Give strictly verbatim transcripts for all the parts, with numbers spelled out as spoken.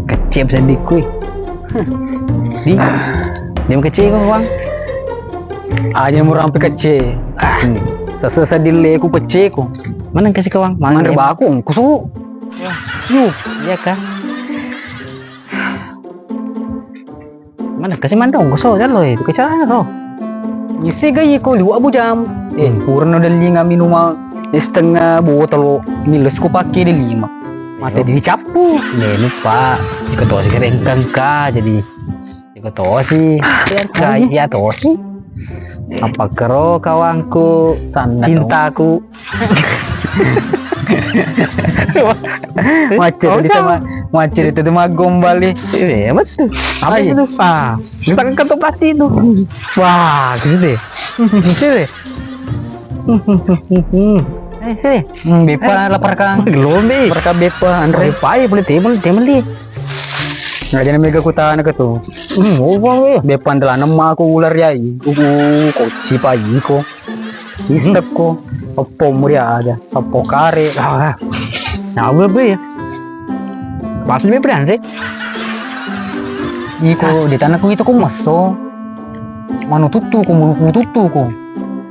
Kecep sedikku. Di, dia kecil kok, Bang. Aja mau rampe kecil. Ah, sesa sedile ku peceko. Mana kasih kawang? Mana baku? Kusu. Yu, iya kah? Mana kasi mandong ko so jalo e, ko carana ro. Isi ga iko liwa bujam. Eh, purano dellinga minumang setengah botolo, miles ko pakai de lima. Mate dicappu. Nenu, Pak. Iko tosi kerengkang ka, jadi iko tosi. Iya ka, iya tosi. Apa kero kawangku, cintaku. Macet itu mah, macet itu mah gombal nih. Iya, betul. Apa itu? Ah, kita kan ketuk pasti itu. Wah, gitu deh. Gitu deh. Eh, sih. Hmm, bepa lapar kan. Gelombe. Lapar kan bepa, Andre. Bepa ya, boleh table, table deh. Nggak jadi mega kutana ke tuh. Hmm, oh, bang, eh. Bepa andalan emak aku ular ya. Uku koci payi ko. Isekko, eppo muri aja, eppo kare, ah, nah, gue be ya. Pas dia berani, iko di tanahku itu ku meso, manu tuttu ku, manu tuttu ku.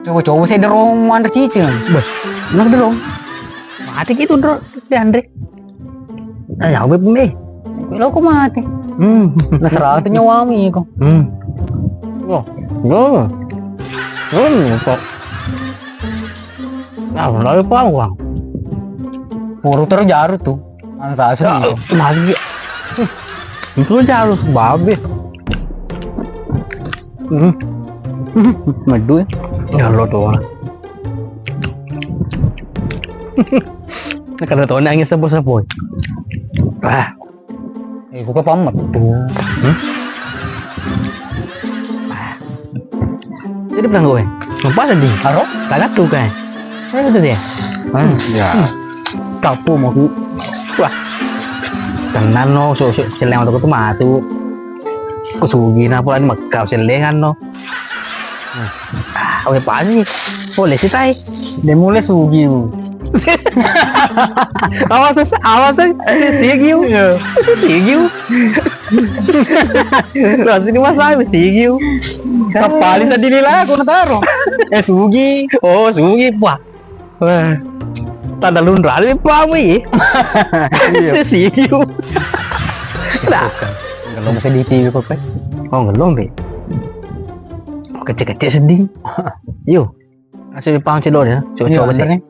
Coba-coba saya dorong manre cicing. Beh, enak dorong. Mati gitu, Dro, dianre. Ah, ya, web me. Lo ko mati. Hmm. Nah, serata nyawami ko. Hmm. Wah, no. Hmm, kok. Nah, lalu pawang. Puru terus jaru tuh. Angka asli. Mati. Itu jaru babe. Hmm. Madu ya. Ya lo tuh. Kada tau nangis sapa-sapa. Ah. Eh, buka pamet tuh. Hmm? Ah. Jadi bilang gue, ngapa sedih? Aro? Kagak tuh kan. Eh, itu dia. Hmm, ya. Kapu mau ku. Wah. Tenan no, so, so, seleng untuk tuh matu. Ku sugi na pula ni mekka sellengan no. Ah, oke, pasti. Boleh sih, tai. Dia mulai sugi. Awas, awas, si, si, giu. Iya. Si, si, giu. Lo sini masalah, si, giu. Kapali tadi nilai aku nataro. Eh, sugi. Oh, sugi. Wah. Wah, tanda lunra de pamu i. Iya. Sesiu. Nah. Gelong sedih tiwi kok, eh. Oh, gelong, Be. Kecil-kecil sedih. Yo. Masih paham cedok ya. Coba-coba sih. Iya, bener nih.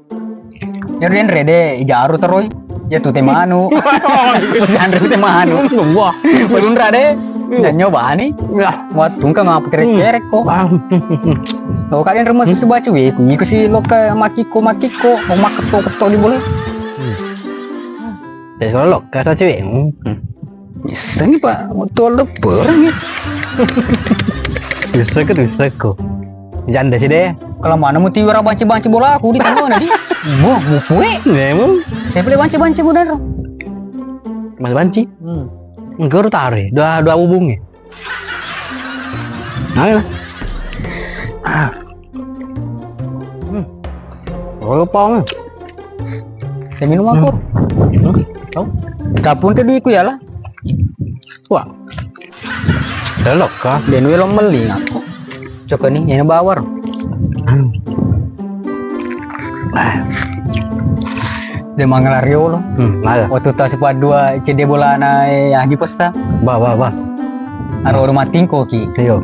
Ya udah, Andre de, jaru terus. Ya tu teh manu. Terus Andre teh manu. Wah, lunra de. Dan nyoba ni. Ya. Wah, tungkang apa kerek-kerek kok. Lo kalian rumah susu bacu we, ku iko si lo ke makiko makiko, mau maketo keto di bola. Hmm. Terus lo ke saja we. Hmm. Bisa nih, Pak, mau tuh leper nih. Bisa ke, bisa kok. Janda sih deh. Kalau mana mau tiwara banci-banci bola aku di tengah nanti. Wah, mau kue. Memang. Saya boleh banci-banci bola. Mas banci? Hmm. Enggak tarik. Dua, dua hubungnya. Ayo. Ah. Hmm. Oh, paham. Saya minum aku. Hmm. Tahu? Kapun tadi ku ya lah. Wah. Delok kah? Dia nui lo meli aku. Coba nih, ini bawar. Hmm. Ah. De mangelari olo. Hmm, mala. Waktu tas padua C D bolana, eh, Haji Pesta. Ba, ba, ba. Aro rumah tingko ki. Iyo.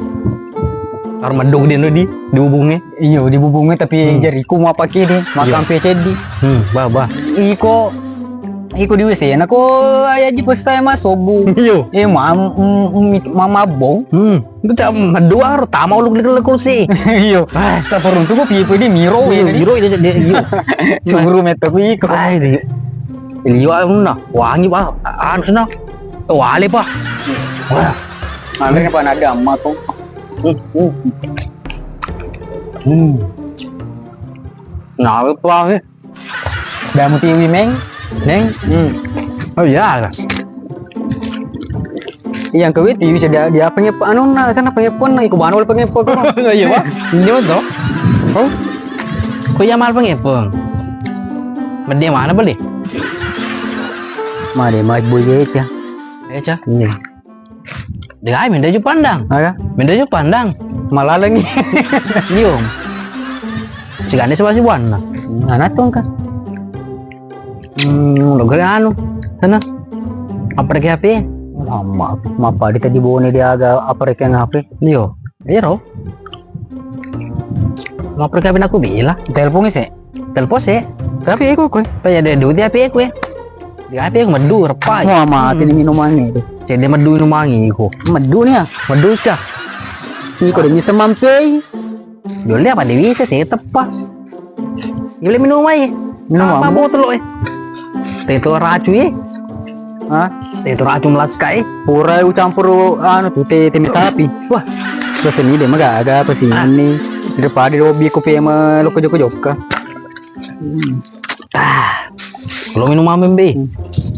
Aro medung di anu di, di hubungi. Iyo, di hubungi tapi jariku mau pakai di, makam P C D. Hmm, ba, ba. Iko, iko di W C na ko Haji Pesta mas sobu. Iyo. Eh, mam, mm, mm, mama bong. Hmm. Itu tak medua ro tama uluk di kursi. Iyo. Ah, tak peruntu ko piye ko di miro. Iyo, miro itu dia, iyo. Sumuru meto ku iko. Ah, itu. Liwa na wangi, Pak. Anu sana. Wale, Pak. Wah. Mana apa nada amma ko. Hmm, hmm. Hmm. Nah, apa, eh? Damu tiwi, Meng. Neng? Hmm. Oh iya. Iya, engka we tiwi sia dia, dia pengepo anu na, sana pengepo na, iko bano pengepo ko. Iya, Pak. Iya, betul. Oh. Ko iya mal pengepo. Medde mana beli? Made mai boy Eca. Eca? Iya. Degai mendaju pandang. Aga? Mendaju pandang. Malalengi. Iyo. Cigane sewa si buanna. Anak tuh kan. Hmm, lo gare anu. Sana. Apa lagi H P? Lama. Mapa di tadi bone dia aga apa lagi H P? Iyo. Ero. Mappura kawin aku bila. Telepon se. Telepon se. Tapi aku kue. Apa ya dia duit H P aku ya. Di H P aku meddu repai. Wah, mati ni minumannya itu. Cek dia meddu minumannya iko. Meddu nih ya. Meddu cah. Iko dia bisa mampei. Dole apa dia bisa sih tepa. Gila minum aja. Minum apa? Botol eh. Teh itu racu ya. Hah? Teh itu racu melas kai. Pura ucampur anu tuh teh teh sapi. Wah. Terus ini deh mah gak apa sih ini. Daripada hobi kopi sama lo joko jokka. Ah. Lo minum apa be?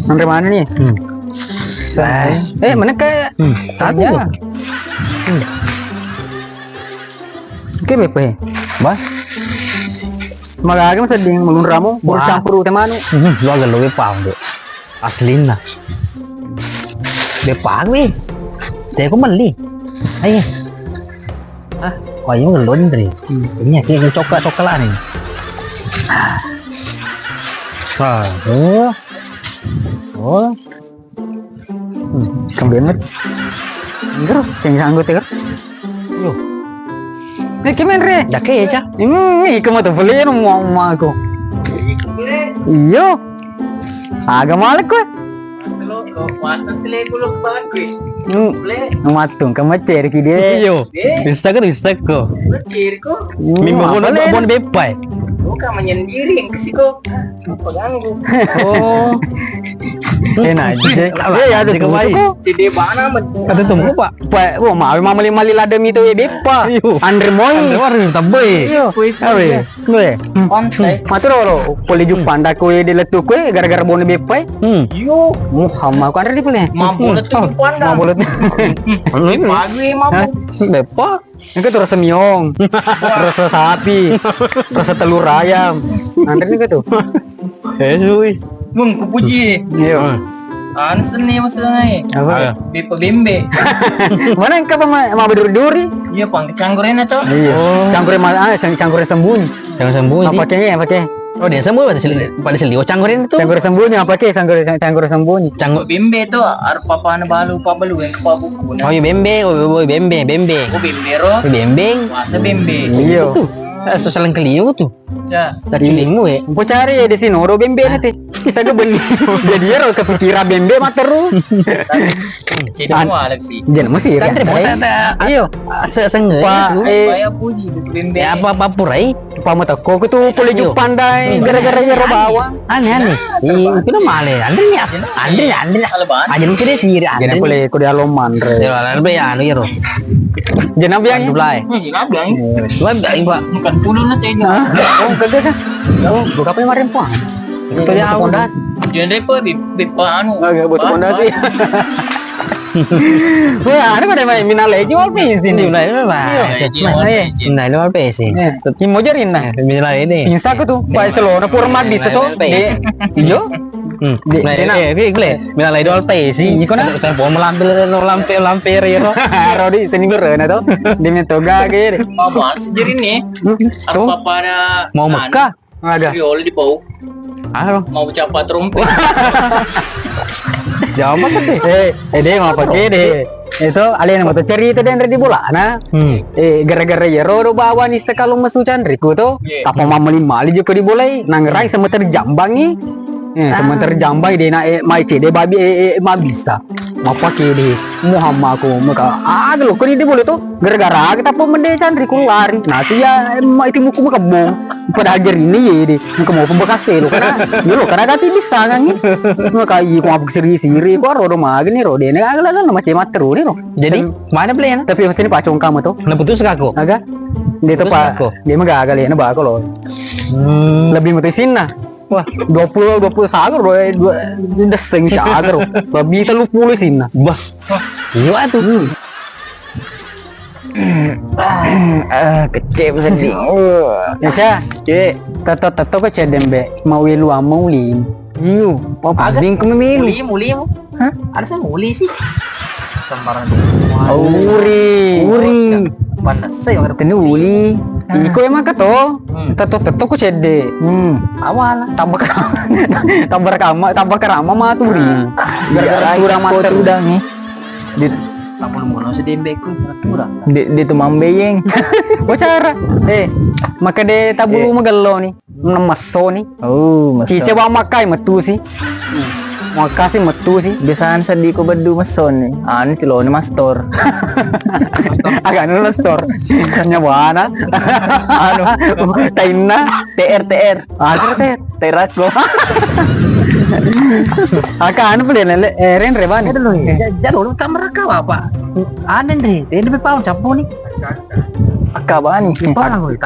Sampai mana nih? Hmm. Eh, mana kayak? Hmm. Aku. Oke, bepe. Bah. Magaga sedding melunramu, bulu campur teh manu. Hmm, lo agak lebih paham deh. Aslinna. Beppa gue. Teko melli. Ayo. Ah, kau yang ngelondri. Ini aku yang coklat coklat nih. Ah, oh. Oh. Hmm, kembali. Enggak, yang sanggup ya. Yo. Ini kimen re. Dake ya, Cak. Hmm, iko mau tuh beli no mau aku. Iyo. Aga malek kue. Hmm. Matung ke mecer ki dia. Iyo. Bisa kan bisa ko. Mecer ko. Minggu apa bon le? Bon bepai. Bukan menyendiri yang kesiko. Apa ganggu? Oh. Enak aja. Iya, ya, tuh, tuh, tuh. Cede bana men. Kata tuh, Pak. Pak, wah, mau mali-mali lada mito ya bepa. Iyo. Andre moi. Andre moi, tabbe. Iyo. Kuis, kuis, awe. Gue. Konte. Matur lo, pole jupanda kue di letu kue gara-gara bone bepa. Hmm. Iyo. Muhammad kan di pole. Mampu letu jupanda. Mampu letu. Pagi mampu. Bepa. Engka tu rasa miong, rasa sapi, rasa telur ayam. Nanti ni tu. Eh, sui. Bung, kupuji. Iya. Anu seni maksudnya. Apa? Bepa bembe. Mana engka apa ma, ma berduri-duri? Iya, pang canggurena to. Iya. Oh. Canggure ma, ah, cang-, canggure sembunyi. Canggure sembunyi. Apa kene, apa kene? Oh, dia sembunyi pada seli-, pada seliwa canggure itu. Canggure sembunyi apa kene? Canggure, canggure sembunyi. Canggu- bembe to, ar papana balu, pabalu yang kepabuku. Oh, iya bembe, oh, oh, bembe, bembe. Oh, bembe ro. Bembe. Masa bembe. Iya. Itu. Eh, susah lengkeliu tu. Ya. Tapi limu ya. Empo cari ya di sini, oro bembe nanti. Kita ke beli. Jadi ya ro kepikiran bembe materu. Cedde mualek sih. Jangan mesti kan terima kasih. Iyo. Pak, eh, Pak Puji, bembe. Ya apa apa purai? Pak Mutako itu pole jupanda gara-gara ya ro bawang. Aneh aneh. Ih, itu nama ale. Andre ya. Andre Andre. Aja mungkin dia sih. Jangan pole ku dia loman re. Ya, lalu ya anu ya ro. Jangan biang. Dua biang. Dua biang, Pak. Bukan puluh nanti. Oh, kagak kan? Oh, buka apa kemarin, Pak? Itu dia pondasi. Jangan deh, Pak, di, di, Pak, anu. Enggak butuh pondasi. Wah, ada pada main minal aja wal pesi nih. Minal aja, Pak. Iya, iya, iya. Minal aja wal pesi. Iya. Ini mau jarin nah. Minal ini. Insa aku tuh, Pak Selo, nah, pura mabis tuh. Iya. Hmm. Di, nah, di, eh, eh, gue, gue, minal aja wal pesi. Ini kok nah? Telepon melampe, melampe, melampe, ya, no. Rodi, sini gue rena tuh. Dia minta toga, gitu. Mau bahas jadi nih. Apa pada mau Mekah? Aga. Sri Oli di bau. Aro. Mau ucapa trompet. Jawab apa tuh? Eh, eh, deh, mau pakai deh. Itu alena mau cerita deh, di bola, nah. Hmm. Eh, gara-gara ya, ro, ro bawa nih sekalung mesu canriku tuh. Iya. Apa mau mali-mali juga di bola, nang rai sama terjambang nih. Eh, sama terjambang deh, nah, eh, mai cede babi, eh, eh, mabisa. Mappake de Muhammad ko maka aga lo koni de bole to gara-gara aga tappa mende canri ko lari natu ya emma iti muku makebbo padahal jarine ye de maka mau pembekas te lo kana ye lo kana gati bisa ngangi maka i ko mabuk siri-siri ko ro do mageni ro de ne aga lo mace matteru ni ro jadi mana beli na tapi masih ni pacong kamu to na putus ka ko aga de to pa de maga aga le na ba ko lo lebih mutu sinna Wah, dua puluh, dua puluh sagar, dua, dua, deseng sagar. Babi tellu puluh sinna. Bah, iya tuh. Hmm. Ah, kecil sedih. Ya, Ca. Cek. Tetto-tetto ko cedde mbe. Mau welu amma uli. Iyo, apa paling ko memilu. Uli, uli. Hah? Ada sih uli sih. Sembarang. Uri. Uri. Panas saya. Tenu uli. Iko emang kato. Tetto-tetto ko cedde. Hmm. Awal. Tambah kerama. Tambah kerama, tambah kerama matu ri. Gara-gara kurang mantap. Udang nih. Di tak perlu mono sedih mbeku, kurang. Di, di tu mambeyeng. Bocara. Eh, maka de tabulu magello ni. Messo ni. Oh, messo. Cice bang makai metu si. Makai si metu si. Biasaan sedih ko beddu messo ni. Anu celoni mastor. Agak anu mastor. Nyawana. Anu, tainna T R T R. Ah, T R T R. Terakko. Aka anu pule lele, eh, ren rebani. Aduh, ya, jalo lu kamera kau apa? Anen deh, dia lebih paham capu nih. Akka bani.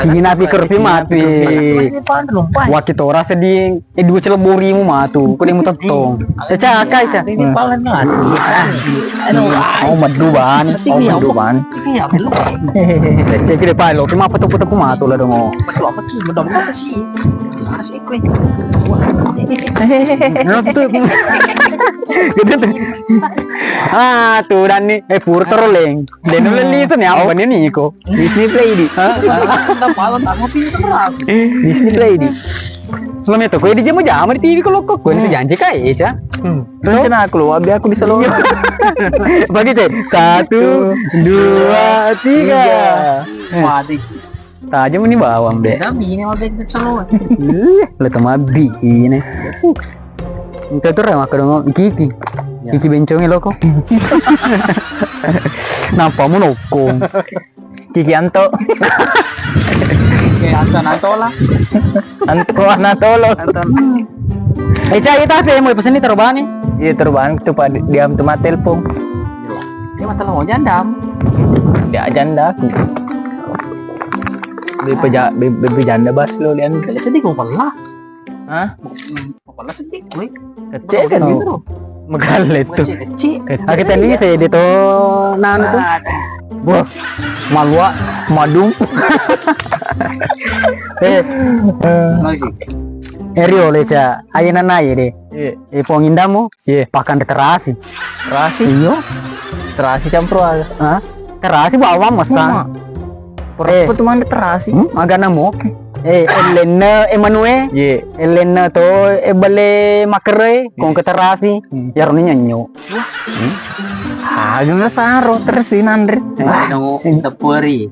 Cina pikir pi mati. Waki tora sedih, eh, dua celeburimu matu, kau dia mutettong. Eca, akai, Ca. Ini palan mati. Mau meddu bani, mau meddu bani. Iya, belum. Cek kira palo, cuma apa tuh, tuh matu lah dong. Betul apa sih? Bedam apa sih? Harus ikut. Nah, tuh. Gitu tuh. Ah, tuh dan nih, eh, pur teroleng. Dan udah lihat nih, apa nih, Niko? Disney Play di. Hah? Disney Play di. Selama itu, kau di jam-jam di T V kalau kau, kau ini janji kai, Ca. Rencana aku lu, abi aku di salon. Bagi, Cek. Satu, dua, tiga. Wah, tajam ini bawang, Dek. Udah, bini mau bikin salon. Ih, lo temabi ini. Itu tuh remak dong, Kiki. Kiki bencongnya lo kok. Nampak mau nokong. Kiki Anto. Oke, Anto Anatola. Anto Anatolo. Anto. Eh, Ca, itu apa yang mau pesen nih, terobani? Iya, terobani tuh, Pak, di-, diam tuh, mati telepon. Ini mata lo janda. Dia janda aku. Bebe ja-, be-, bebe janda bas lo, lian. Sedih kok pala. Hah? Kepala sedih, woi. Kecil sih, no. Megalle tuh. Kecil, kecil. Kecil. Oke, tadi saya di to, nanu tuh. Wah, malua, madung. Eh, eh, Rio, leca, ayo nanaye deh. Iya. Eh, pong indamu, iya, pakan terasi. Terasi? Iyo. Terasi campur aga? Hah? Terasi bawang masa. Mama. Eh. Apa tuh mana terasi? Hmm, agak namo. Eh, ellenna, eh, manue. Iya. Ellenna to, eh, bale makere, kong keterasi. Hmm. Yaroni nyanyo. Wah. Hmm. Ah, gimana saro terasi nanre. Eh, nang teperi.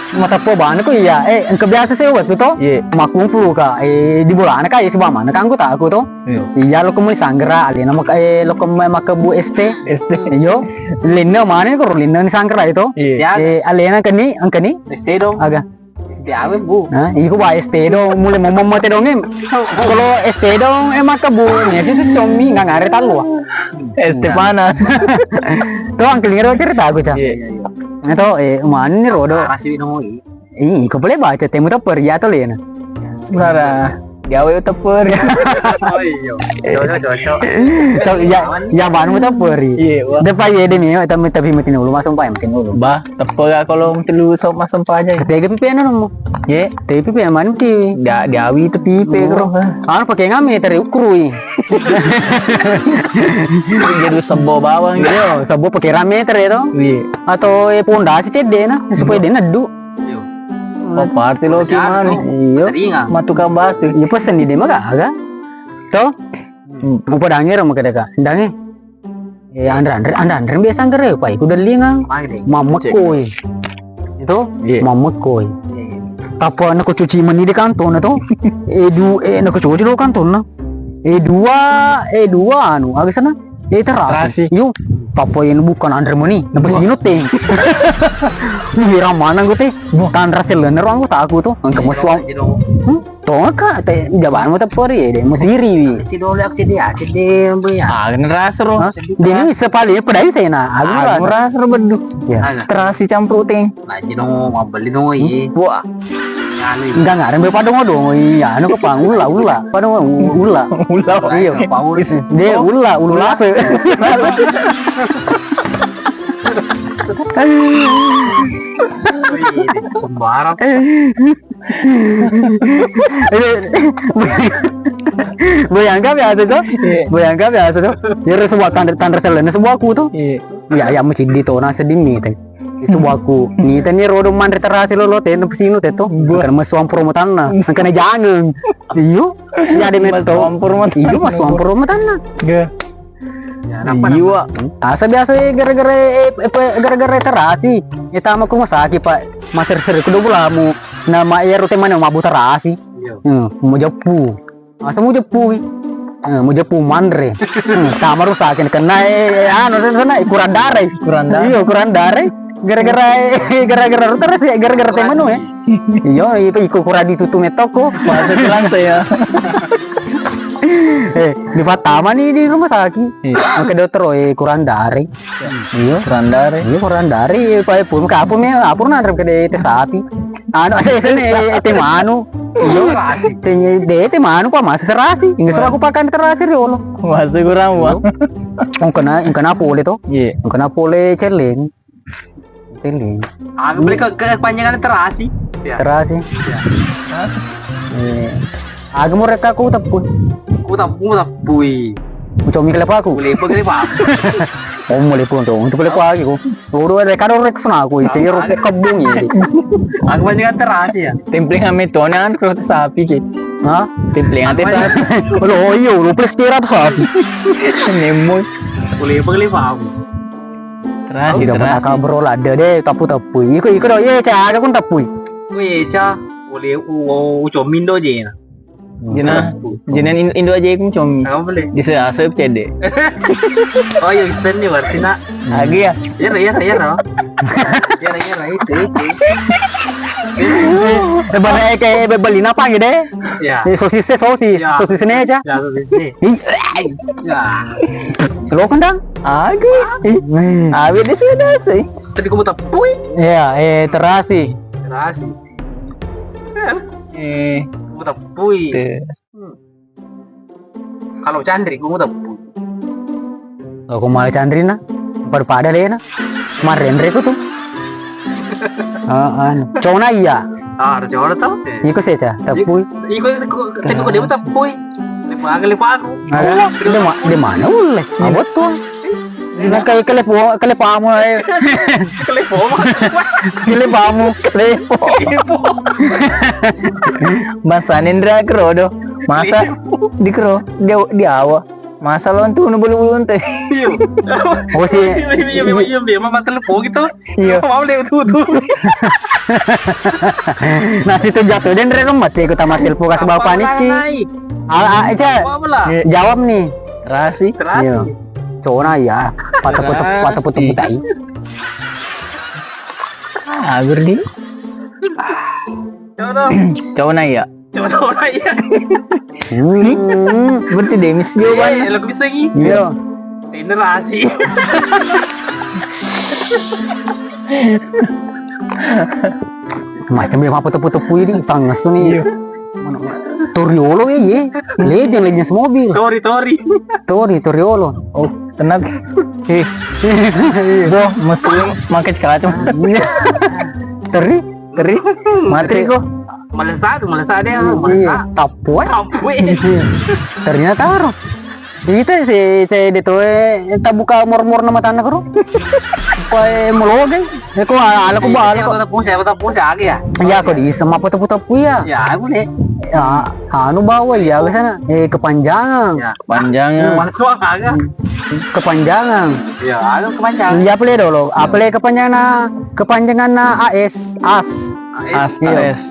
Mateppo bana ko iya. Eh, engka biasa sih waktu to. Iya. Makkumpul ka. Eh, di bolana ka, iya, sebab mana ka anggota aku to. Iya. Iya, lo kemuni sanggera, alena maka, eh, lo kemuni maka bu S T. S T. Iyo. Linna mana ko linna ni sanggera itu. Iya. Eh, alena keni, engkani? S T dong. Aga. S T awe bu. Nah, iko ba S T dong, mulai mau memete dong em. Kalau S T dong, eh, maka bu, ya situ commi nggak ngare talu. S T panas. Tuh angkeling cerita aku, Ca. Iya, iya, iya. Itu, eh, mana nih rodo? Arasi dong. Ih, ko pole baca temu tepper ya to lena. Sebenarnya gawe tepper. Oh iya. Cocok, cocok. To ya, ya banu tepper. Iya, wah. Depa ye de mi, tapi tapi mati dulu, masuk pa mati dulu. Bah, tepper ya kalau telu sok masuk pa aja. Tega pipi anu nemu. Ye, tapi pipi mana mati. Dia diawi itu pipi, bro. Anu pakai ngame teri ukrui. Jadi sebo bawang. Iya, sebo pakai rame teri to. Iya. Atau eh pondasi cedde na supaya de neddu. Iya. Apa arti lo gimana? Iya. Matu kambatu. Iya, pesen di dema gaga. To? Hmm. Mupadangi ro maka deka. Dangi. Eh, anre-anre, anre-anre biasa anggere, pai ku delingang. Mammekoi. Itu? Iya. Mammekoi. Iya, iya. Tapa nako cuci mani di kantona to. Eh, du-, eh, nako cuci lo kantona. Eh, dua, eh, dua anu, aga sana? Eh, terasi. Terasi. Yo, tapa yang bukan anre mani, napa sino teng. Wih, ramana gue teh. Bukan rasa lener anggota aku tuh. Engke mesuang. Hmm? Tonga ka, te, jabaan mo teperi ya, de, mesiri wi. Cedole, aku cede, ya, cede, bu, ya. Ah, kena rasa ro. Hah? Dia ini sepali, ya, pedai saya, nah. Aku rasa ro bedu. Ya. Terasi campur teng. Nah, jadi dong, mau beli dong, iya. Wah. Enggak, enggak, rembe pada ngomong dong, iya, anu ke pang, ula, ula. Pada ngomong, ula. Ula. Iya. Dia ula, ula. Sembarang. Bayangkan biasa tuh. Iya. Bayangkan biasa tuh. Ya, sebuah tanda, tanda selena sebuah aku tuh. Iya. Ya, ya, mesti di tona sedih nih, teh. Sebuah aku. Nih, teh, nih, rodo manre terasi lo, lo, teh, no, pesinu, teh, tuh. Bukan messuang promo tanah. Kena jangan. Iyo. Ya, ada metto. Messuang promo tanah. Iyo, messuang promo tanah. Iya. Iya, asa biasa, eh, gara-gara, eh, apa, gara-gara terasi. Ya, tama ke rumah sakit, Pak. Masih seri kudu bulamu. Nama iya rute mana mabbu terasi. Iya. Hmm, mau jeppu. Asa mau jeppu, wi. Eh, mau jeppu manre. Hmm, tama rumah sakit kena, eh, eh, anu, sana, sana, kurang darah. Kurang darah. Iya, kurang darah. Gara-gara, eh, gara-gara rute terasi, gara-gara temanu, eh. Iya, itu iko kurang ditutu metoko. Masuk kurang saya. Eh, dipattama nih di rumah sakit. Iya. Oke, dokter, oh, eh, kurang darah. Iya. Kurang darah. Iya, kurang darah. Iya, Pak, pun ke apa mi? Apa nanti ke de te sapi? Anu, saya sini, eh, te manu. Iya. Te, de te manu, Pak, masih terasi. Ini suruh aku pakai terasi, riolo. Masih kurang, Pak. Iya. Oh, kena, kena pole tuh. Iya. Kena pole celeng. Tending. Aku beli ke, kepanjangan terasi. Ya. Terasi. Ya. Iya. Aku mau reka aku tepui. Ku tepui, ku tepui. Comi kelepa aku. Boleh apa kelepa? Oh, boleh pun tuh. Untuk kelepa lagi ku. Udah reka do rek sana aku. Itu ya rek kebung ini. Aku panjangan terasi ya. Templeng ame tona kan kalau sapi ki. Hah? Templeng ate sapi. Lo iyo, lo plus kira tuh sapi. Nemo. Boleh apa kelepa aku? Terasi, udah pernah terasi. Kabro ladde de, teppu-teppui. Iko, iko do, iya, ca, aga kun teppui. Weh, ca, boleh, u, u, ucomin do je na. Jena, jena in-, indo aja iku comi. Apa boleh? Bisa asap cede. Oh, iya, bisa nih, berarti, nak. Agi ya? Iya, iya, iya, iya. Iya, iya, itu, itu. Eh, bana, eh, kayak beli napa gitu, deh? Ya. Eh, sosis, sosis. Ya. Sosis ini aja. Ya, sosis ini. Ih. Ya. Lo kendang? Aga. Ih. Abi di sini sih. Tadi kamu tepui? Iya, eh, terasi. Terasi. Eh. Kamu tepui. Te- Hmm. Kalau canri, kamu tepui. Aku malah canri na. Pada-pada lena. Marrenre ku tuh. Ah, anu. Cona iya. Ah, ada cona tau. Iko seca, tepui. Iko, iko, iko, iko dia tepui. Lepa, lepa aku. Ada, di ma-, di mana ulle? Abot tuh. Nah, kayak kelepo, kelepamu, eh. Kelepo. Kelepamu, kelepo. Masa nendra kero do. Masa di kero, di, di awa. Masa lo tunu bulu-bulu ente. Iya. Oh, si. Iya, iya, iya, iya, iya, mama telepon gitu. Iya. Mau deh, tuh, tuh. Nah, situ jatuh dan rero mati ikut sama telepon kasih bapak nih sih. Ala, ah, Eca. Jawab nih. Terasi. Terasi. Iya. Cona ya. Patah-patah, patah-patah tai. Ah, Gurdi. Cona. Cona ya. Cona ya. Hmm. Berarti Demis jawabannya. Iya, lo bisa lagi. Iya. Ini rahasia. Macam dia apa tepu-tepu ini, sangas nih. Iya. Mana? Toriolo ya, iya. Legend, legend mobil. Tori, Tori. Tori, Toriolo. Oh, tenang. Eh. Bo, musuh makai kacamata. Iya. Tori, Tori. Mati ko. Malesa tu, malesa dia, iya, malesa. Tapue. Tapue. Ternyata aro. Ita si, si de to, eh, tabuka mor-mor nama tanah karo. Kue mologe. Eh, ko ala ko balo. Tepung, siapa tepung, siapa lagi ya? Iya, ko di sama apa tepung-tepung ya? Ya, aku nih. Ya, anu bawa ya ke sana. Eh, kepanjangan. Ya. Kepanjangan. Mana suara kagak? Kepanjangan. Ya, anu kepanjangan. Iya, apa le dulu? Apa le kepanjangan? Kepanjangan A S, as. A S. As, iya. A S.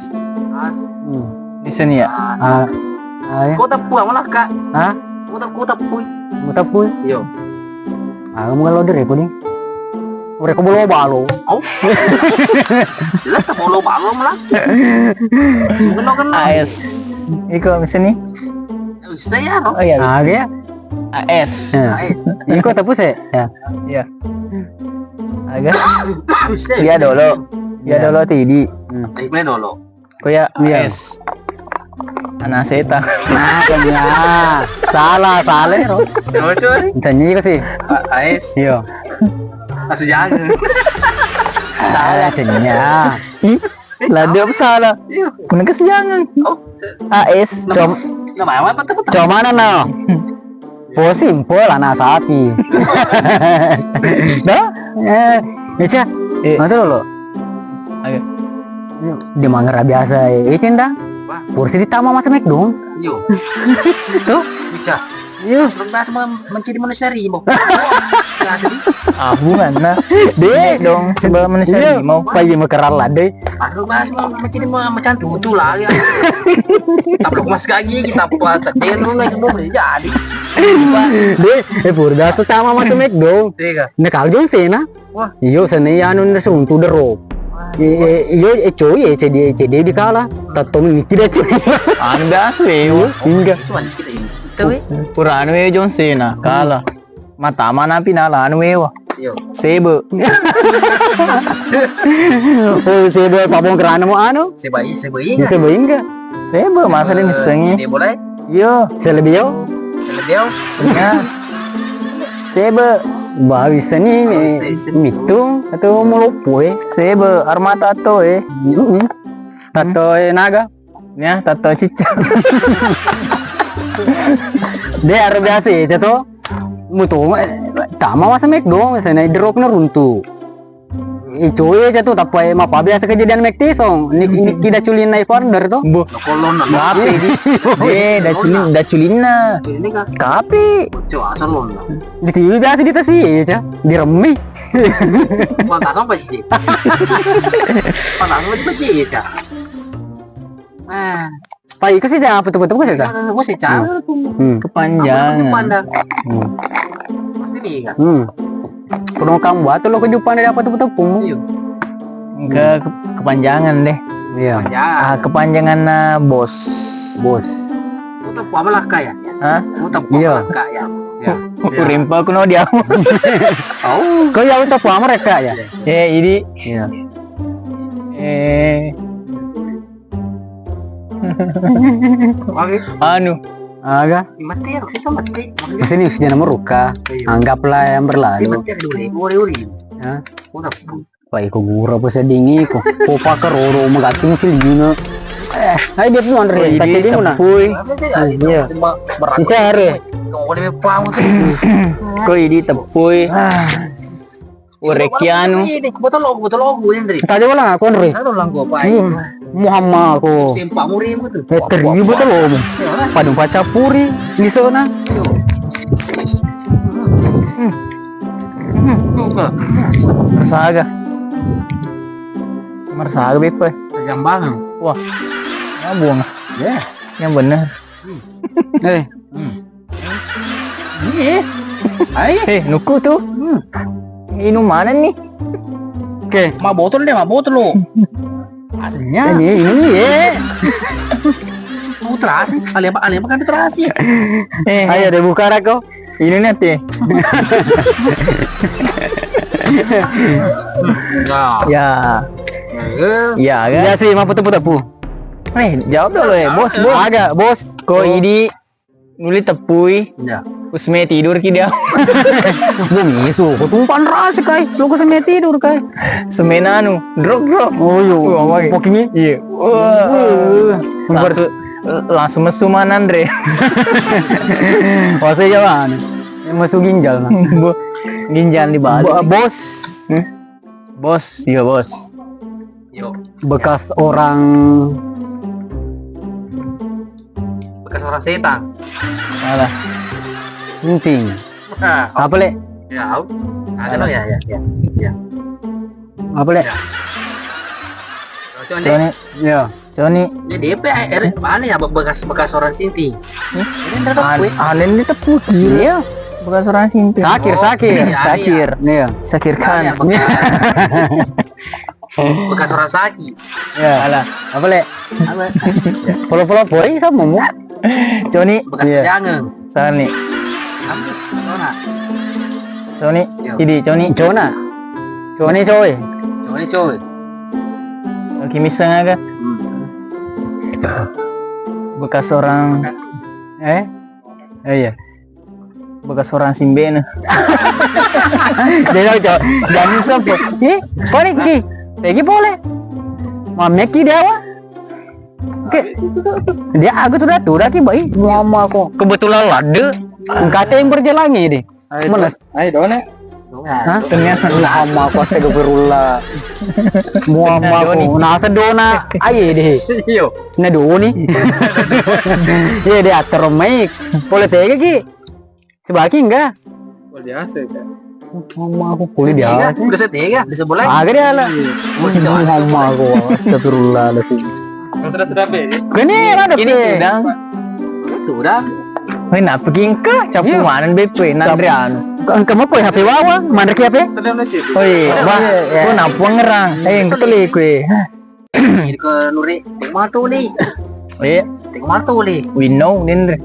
As. Hmm. Di sini ya? Ah, ah, ya. Kota Pua mana, Kak? Hah? Kota, Kota Pui. Kota Pui? Iya. Ah, kamu kalau dari apa nih? Mereka bolo balo. Oh. Lah, tak bolo balo malah. Bukan, bukan. A S. Iko bisa nih? Bisa ya, no? Oh, iya, bisa. Ah, ya. A S. Ya. A S. Iko tepu sih? Ya. Iya. Agak. Bisa. Iya dulu. Iya dulu, T D. Hmm. Baik, dulu. Ko ya, iya. A S. Anak seta. Nah, kan ya. Salah, salah, ro. Cocok, eh? Tanya iko sih. A-, A S. Iya. Asu jangan. Ah, tanya. Ih, lah dia apa salah? Iya. Mana kesiangan? Oh. A S, Nama, cuma, nama apa tuh? Cuma mana, no? Posing, pola na sapi. Dah? Eh, Eca, Eh. Mana tuh lo? Ayo. Dia mangerah biasa, eh. Eca, nda? Wah. Porsi ditama masa McDo. Yo. Tuh? Eca. Iya. Terus bahas mem-, mencari manusia harimau. Ah, bukan, nah. Deh. Dong, sebab manusia Iya. harimau. Apa iya makerala, deh? Terus bahas mem-, mencari ma-, macam tutu lah, ya. Tapi mas gigi, kita apa? Tadi lu lagi mau jadi. Deh, eh, pura dah tuh sama masuk McDo. Iya, kah? Nah, kalau John Cena. Wah. Iyo, sana ya anu nda seruntu dero. Wah. Eh, eh, iyo, eh, coy, eh, C D, C D di kala. Tatto miki dah, coy. Anu biasa, weh. Iya, enggak. Itu ada kita ini. Kita, weh. Pura anu, weh, John Cena. Kalah. Mata mana pi nala anu, weh, wah. Iyo. Sebe. Oh, sebe, pabong kerana mau anu? Sebe, sebe, iya. Sebe, enggak. Sebe, masa dia misengi. Sebe, boleh? Iyo. Selebio? Selebio? Iya. Sebe. Ba, bisa ni, Ba, bisa, bisa. Mitung atau mau lupu, eh? Sebe, armata to, eh? Mm-mm. Tato, eh, naga? Ya, tato cicca. Dia harus biasa, ya, to? Mutu, eh, tama masa McDo, sana derok na runtu. Icoe aja tuh, tappa e mappa biasa kejadian Mac Tison. Ni, ni kida culin naik order tuh. Bu. Kolonna. Maaf, di. Eh, da culin, da culinna. Ini kah? Kapi. Bocor asal lonna. Di T V biasa di tasi, ya, Ca. Di remi. Pantas apa sih? Pantas apa sih, ya, Ca? Ah. Pai, iko sih jangan apa tepuk-tepuk sih, Kak? Iya, tepuk sih, Cang. Hmm. Hmm. Kepanjangan. Apa tepuk panda? Hmm. Pasti nih, Kak. Hmm. Kudu kamu buat lo kejupan dari apa tepuk-tepuk? Iya. Ke, ke-, kepanjangan deh. Iya. Kepanjangan. Ah, kepanjangan, ah, bos. Bos. Mau tepuk apa lah, Kak, ya? Hah? Mau tepuk apa lah, Kak, ya? Iya. Iya. Urimpa kuno dia. Oh. Kau ya untuk apa mereka ya? Eh, ini. Iya. Eh. Magi? Anu. Aga? Mati ya, maksudnya mati. Maksudnya Sini usah jangan meruka. Iya. Anggaplah yang berlalu. Mati ada dulu, ori-ori. Hah? Udah. Wah, iko gura apa sedingi iko. Ko pakai roro magati mucilina. Eh, ayo dia pun Andre. Oh, ini tadi dia mana? Tepui. Iya. Mencari. Kau ini tepui. Ah. Urekianu. Ini botol lo, botol lo, gue Andre. Tadi wala aku Andre. Tahu lang gue apa? Hmm. Muhammad aku. Sempak muri itu. Eh, teribu botol lo. Padung pacappuri di sana. Hmm. Hmm. Mersaga. Mersaga beppe. Jambangan. Wah. Nyambung. Ya. Yang bener. Hmm. Eh. Hmm. Iya. Ayo. Eh, nuku tuh. Hmm. Minum mana nih? Oke. Ma botol deh, ma botol lo. Adanya. Ini, ini, ya. Mau terasi, ale apa, ale apa kan terasi. Eh, ayo deh, buka rako. Ini nanti. Ya. Ya. Ya, kan? Ya sih, mau tepuk-tepuk. Eh, jawab dulu ya, bos, bos. Agak, bos. Ko ini nuli tepui. Ya. Usme tidur ki dia. Bumi su, ko tumpan ras kai. Lo ko seme tidur kai. Seme nanu, drop, drop. Oh, yo. Wah, wah. Pokoknya. Iya. Wah. Wah. Langsung, langsung mesu manan, Re. Wah, saya jalan. Yang mesu ginjal, nah. Bo-, ginjal di balik. Bo-, bos. Hmm? Bos, iya, bos. Yo. Bekas orang Bekas orang setan. Alah. Penting. Nah, apa, Lek? Ya, au. Ada lo ya, ya, ya. Ya. Apa, Lek? Ya. Cocok, Cocok, Nek. Nek. Ya. Coni. Jadi apa, eh, eh, mana ya be-, bekas, bekas orang Sinti? Hmm? Ini ndak tahu, An-, weh. Aneh ini tepuk, gila. Iya. Bekas orang Sinti. Sakir, oh, Sakir. Iya, Sakir. Iya. Sakir Khan. Iya, bekas. Bekas orang Saki. Ya. Alah. Apa, Lek? Apa? Polo-polo boy sama mu. Coni. Bekas, iya, pejangan. Sani. Apa? Cona. Coni. Iya. Idi, Coni. Cona. Coni, coy. Coni, coy. Oke, miseng aga. Hmm. Bekas orang, eh? Eh, iya. Bekas orang simbena. Dia tahu, Cok. Jangan sampai. Ih, balik ki. Pergi boleh. Mameki dia apa? Oke. Dia aku tuh udah, tuh udah ki, baik. Mama aku. Kebetulan lade. Kata yang berjalan ini. Ayo, mana? Ayo, dona. Hah? Ternyata. Muhammad aku, astagfirullah. Muhammad aku. Nah, sedona. Ayo deh. Iyo. Nah, doni. Iya, dia atur mai. Boleh tega ki? Sebaki enggak? Boleh biasa kan? Muhammad aku kulit dia. Udah setega, udah sebulan. Agak dia lah. Muhammad aku, astagfirullahaladzim. Kene ada ini pe. Udang. Itu udang. Weh, napa ki engka? Capu maneng beppe, nanre anu. Engka mau kue H P bawang, mana ki H P? Oi, wah, kau nampuang ngerang. Eh, engka tuh le kue. Ke lure, tengok mata le. Eh, tengok mata le. Winno, ninre.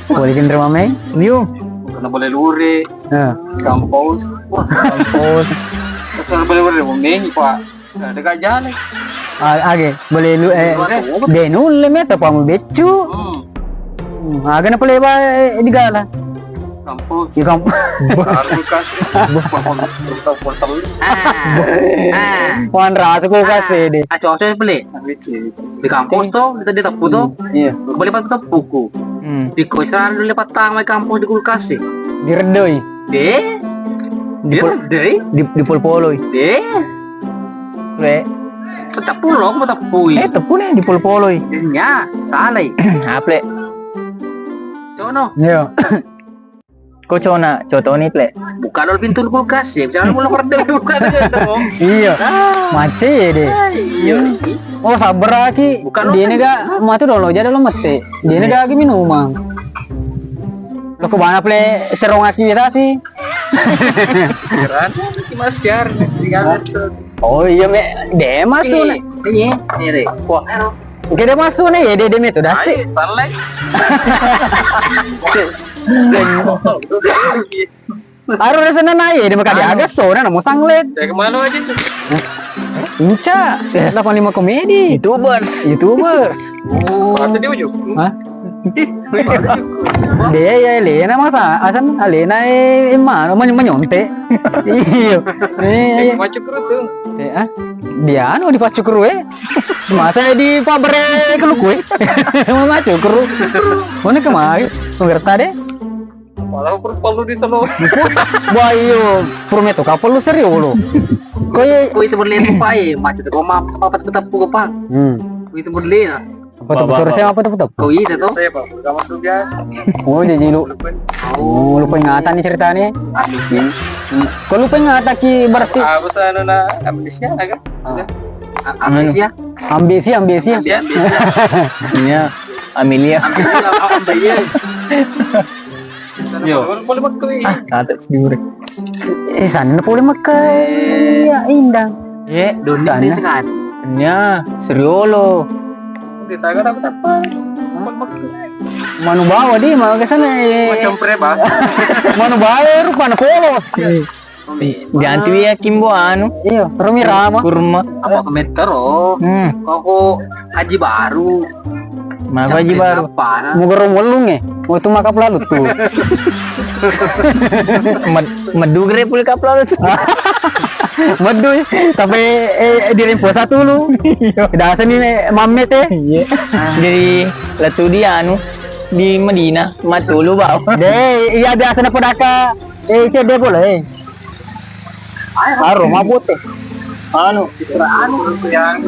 Boleh kinre mameng? Yo. Kena boleh lure. Nah. Kampus. Wah, kampus. Asal boleh lure, mameng, Pak. Nah, dekat jalan. Ah, age, boleh lu, eh, de nulle meta pamu beccu. Hmm. Hmm, aga na pale ba, eh, digala. Kampus. Di kampus. Baru kas. Botol, botol. Ah. Ah. Wan rasa kulkas de. Ah, cocok pale. Di kampus to, di teppu to. Iya. Boleh pakai teppuku. Hmm. Di kocan dulu lepat tang mai kampus di kulkas sih. Diredoi. De. Di pol-, diredoi. Di, di pol-poloi. De. Le. Teppu lo, mau teppu i. Eh, teppu nih di pol-poloi. Nya, salah i. Aple. Cono. Iya. Ko cona, cotoni ple. Buka dulu pintu kulkas ya, jangan mulai perde buka dulu. Iya. Ah. Mati ya deh. Ah, iya. Oh, sabar aki. Bukan dia ini gak mati dulu, jadi lo mati. Dia ini gak lagi minumang. Lo ke mana ple serong aktivitas sih? Keren, masih hari tinggal. Oh iya, me, de masuk nih. Ini, ini, ini. Wah, oke, de masuk nih ya, de, de itu dah. Ayo, salah. Aru rasa nana ya, de makanya agak sona namo sanglet. Ya kemana aja tuh? Inca, delapan lima komedi. YouTubers. YouTubers. Oh. Atau dia ujung? Hah? Dia ya Elena masa, asan Elena eh mano menyo-, menyonte. Iyo. Eh, eh. Macuk kru tuh. Eh, ah? Dia anu di pacuk kru eh. Masa di pabere keluku eh. Mau macuk kru. Mana kemari? Pengerta deh. Malah perlu di selo. Wah, iyo, perlu metu kapal lu serius lu. Kau ye, kau itu boleh tuh, Pak, eh, macet kau mah apa tetap buka, Pak? Hmm. Kau itu boleh ya. Apa tuh, suruh saya apa tuh, apa tuh? Kau itu tuh. Saya, Pak, kamu tuh, ya. Oh, jadi lu. Oh, lupa ingatan nih ceritanya. Ambisi. Hmm. Kau lupa ingatan ki berarti. Apa sana, nah, ambisi ya, kan? Ah. A-, ambisi ya? Ambisi, ambisi. Ambisi, ambisi. Iya, Amelia. Ambil, ambil, ambil, iya. Yo. Boleh, boleh, boleh. Ah, kata sendiri. Eh, sana boleh makai. Iya, Indang. Iya, doni sana. Nya, seriolo. Kita kan apa, apa? Hah? Boleh makai. Manu bawa di, mau ke sana, eh. Macam preba. Manu bawa, eh, rupana kolos. Iya. Dianti ya kimbo anu. Iya, Romi Rama. Kurma. Apa komentar, oh? Hmm. Kau Haji Baru. Maka Haji Baru. Apa, nah? Mugaro mollung eh. Waktu maka pelalu tuh. Med-, medu gere pulih kapelalu tuh. Medu, eh. Tapi, eh, di Remposa tuh lu. Iya. Dasar nih, eh, mamet eh. Iya. Jadi, letu di anu, di Medina, matulu bau. Deh, iya biasa na podaka. Eh, cek dia boleh. Aro mabute. Anu, anu yang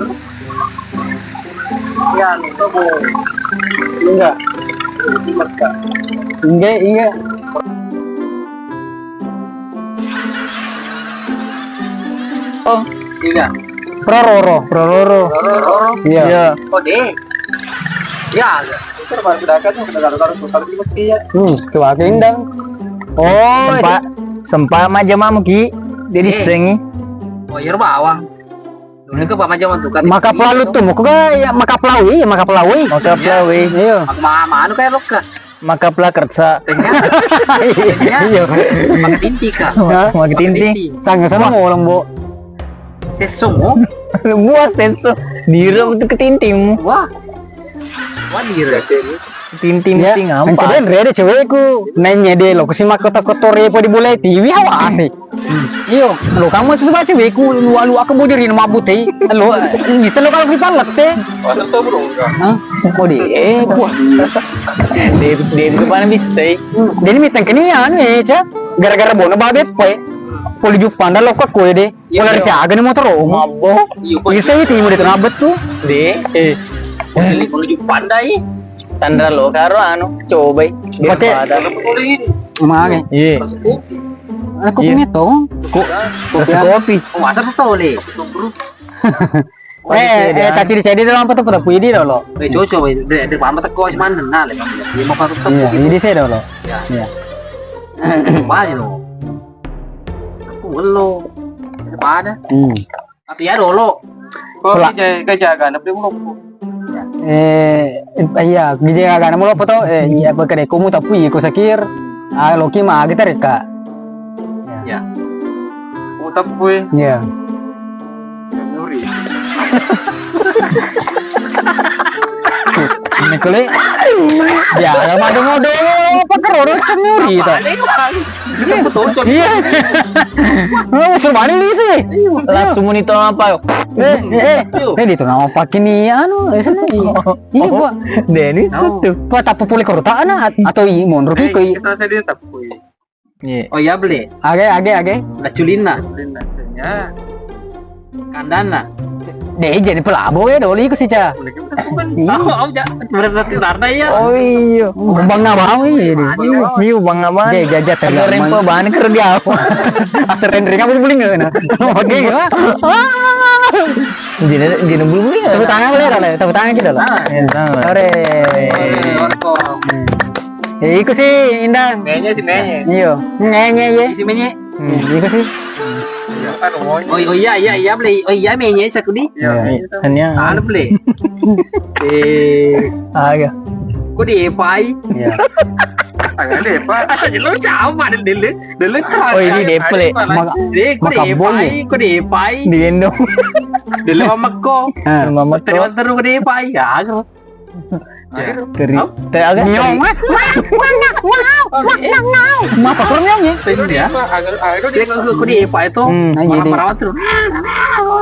yang itu bu enggak. Enggak, enggak. Oh, iya. Prororo, prororo. Prororo. Iya. Iya. Oh, deh. Ya, ya. Itu baru sudah kan, sudah kalau kalau kalau seperti ya. Hmm, coba ke Indang. Oh, sempat, sempat maja mamu ki. Jadi eh. Sengi. Oh, iya bawang. Dulu ke Pak Maja mantu kan. Maka pelalu tuh, mau ke ya, maka pelawi, ya, maka pelawi. Maka pelawi. Iya. Aku ma-, ma-, anu kayak lo ke. Maka pelakersa. Tengah. Iya. Maka tinti kah? Hah? Maka tinti. Tinti. Sangat sama mau lombo. Sesomu. Buah seso. Direm tuh ke tintimu. Wah. Wah, direm. Ting, ting, ya, ting, apa? Engka denre de cewekku. Nanya de lo, kusi makkoto-koto repo di bola T V, hawasi. Iyo, lo kamu susu baca cewekku, lu, lu aku bujuri nama butei. Lo, bisa lo kalau kita lete. Masa tuh, bro? Hah? Kok di, eh, buah. Dia, dia itu mana bisa? Dia ini mitang kenian, eh, cak. Gara-gara bono babe, pe. Poli jupanda lo kok kue de. Iya, poli iya. Siaga ni motoro. Mabbo. Iya, poli. Bisa itu mau di tengah betu. De. Eh. Poli, poli jupanda, eh. Tandra lo karo anu, cobai. Pakai. Biar pada. Mage. Iya. Rasa kopi. Aku punya tong. Ko-, rasa kopi. Oh, masa setole. Eh, eh, tadi cedi dalam apa tuh, apa tuh? Pui di dolo. Eh, cocok, eh. De, de, apa tuh, kok, mana, nah, le, iya, mau apa tuh, iya, gitu. Ini saya dolo. Ya. Iya. Maju lo. Aku ngelo. Ada pada. Hmm. Atau ya dolo. Kok pula. Kayak, kayak jaga, lebih melompo. Eh, iya, gede agak nemu lo foto, eh, iya, apa kede komu tapi ko sakir, ah, loki ma agak tarik, Kak. Ya. Komu tapi. Iya. Nuri. Ini kulit. Ya, kalau ada modal, apa kero, kan nyuri, tak? Iya. Oh, suruh balik sih. Langsung muni to apa? Eh, eh, eh. Eh, itu nama pakai ni anu, eh, sana. Iya, gua. Denis tuh. Gua tak pupuli koro tak ana, at-, atau i monro ki koi. Kita saya dia tak pupuli. Iya. Oh iya, beli. Age, age, age. Laculinna. Laculinna. Ya. Kandana. Deh, jadi pelabo ya, doli ku sih, Ca. Iya. Oh, oh, ja-, berarti Darna ya. Oh, iya. Bang Abang ini. Iya, Bang Abang. Dia jajah tadi. Ada rempe bahan kerja apa? Asal rendering apa beli nggak, nah? Oke, gimana? Jadi, jadi beli nggak? Tepuk tangan boleh, Dale? Tepuk tangan kita, lah. Ah, iya, tangan. Sore. Eh, iku sih, Indang. Menye sih, menye. Iya. Menye, iya. Si menye. Hmm, iku sih. Iya, kan, oh, oh, iya, iya, iya, beli. Oh, iya, menye, saku di. Iya, iya. Hanya. Anu, beli. Eh, aga. Kok di epai? Iya. Agak di epai. Lu coba dulu, dulu. Dulu kan. Oh, ini depele. Maka, eh, kok di epai? Kok di epai? Digendong. Dulu mamako. Ah. Mamako. Terus, terus kok di epai? Ya, aku. Teri. Teri aga. Miong. Wah, wah, wah, wah, wah, wah, wah. Mapa kurang miong ya? Teri ya. Dia kalau aku di Epa itu, hmm, nah, marah-marah terus.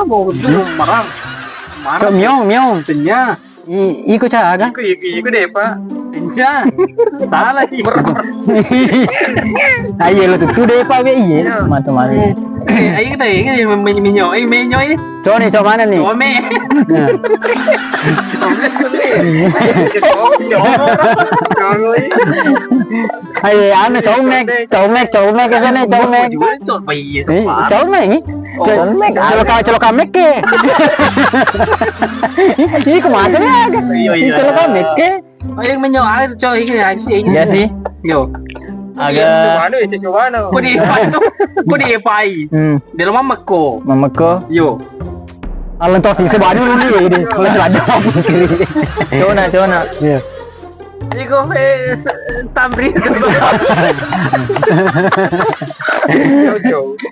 Mau itu marah. Marah. Kok miong, miong? Tenya. I, iko ca aga? Iko, iko, iko deh, Pak. Tenya. Salah, iko. Ayo lo tuh, tuh deh, Pak, be, iya. Iya. Mantap, mantap. Eh, ayo kita, ini, ini, ini, ini, ini, ini. Cowok nih, cowok mana nih? Cowok me. Nah. Cowok me, cowok me. Cowok, cowok. Cowok me. Ayo, anu, cowok mek, cowok mek, cowok mek, ke sana, cowok mek. Cowok me, cowok me. Ih, cowok me, ih. Oh, cowok me, cowok ka-, cowok ka mek ke. Ih, kemana nih, aga? Iya, iya. Cowok ka mek ke. Oh, yang menyo, ah, cowok ini, ah, ini, ini. Iya sih. Yo. Agak. Coba anu, ya, coba anu. Kok di Epa itu? Kok di Epa i? Hmm. Dalam mamako. Mamako. Yo. Alang tos di sebab dulu nih, ini. Kalau celana. Cona, cona. Iya. Iko, eh, se-, tamri.